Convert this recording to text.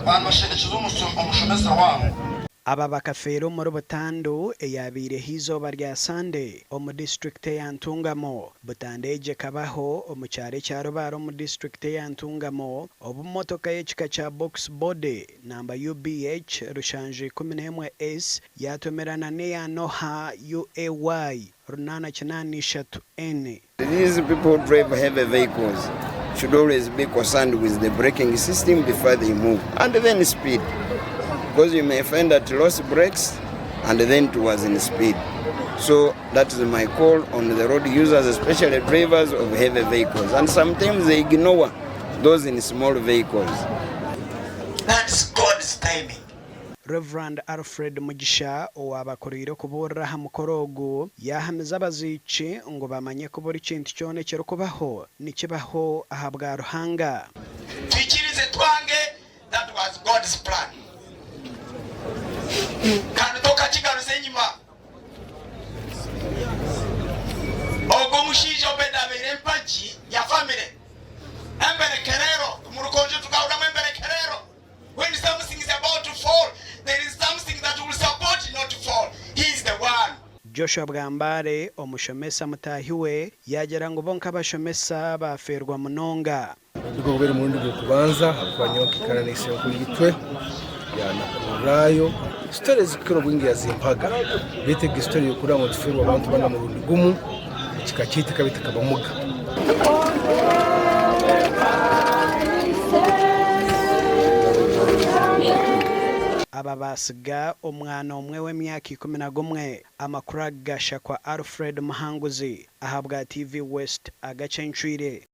Baanibashendekyeza omushomesa waabo. Aba bakafeera omuri butandu eyabaireho eizooba rya Sande omu disiturikiti eya Ntungamo. Butandu egi ekabaho omu kyaro ekya Rubaare omu disiturikiti eya Ntungamo obu motoka y'ekika kya Box Body namba UBH 711 S yaatomerana n'eya Noha UAY 883 N. These people who drive heavy vehicles should always be concerned with the braking system before they move and then speed because you may find that lost brakes and then it was in speed. So that is my call on the road users, especially drivers of heavy vehicles. And sometimes they ignore those in small vehicles. That's God's timing. Rev. Alfred Mugisha owaabakuriire okubuurira aha mukoro ogu, yaahamiza abaziiki ngu bamanye ku buri kintu kyona ekirikubaho nikibaho ahabwa Ruhanga. Twikirize twange that was God's plan kandi tokakigaruza enyima. Ogwo omushaija Obedi abaire empagi ya family emberekerero omu rugonjo tukahuriramu emberekerero. When something is about to fall, there is something that will support not to fall. He is the one. Joshua Bwambare, omushomesa mutaahi we, yaagira ngu bo nk'abashomesa baafeerwa munonga. Nigwo gubaire omurundi gw'okubanza ahabw'okuba nyowe nkaikara na isenkuru-itwe yanakurrayo. Story ezikukira obwingi yazimpaga beitu egi story y'okurora ngu nituferwa abantu bana omurundi gumu ekika kyaitu ekaba etakabamuga. Aba baatsiga omwana omwe w'emyaka 11. Amakuru aga gashakwa Alfred Muhanguzi ahabwa TV West agacencwire.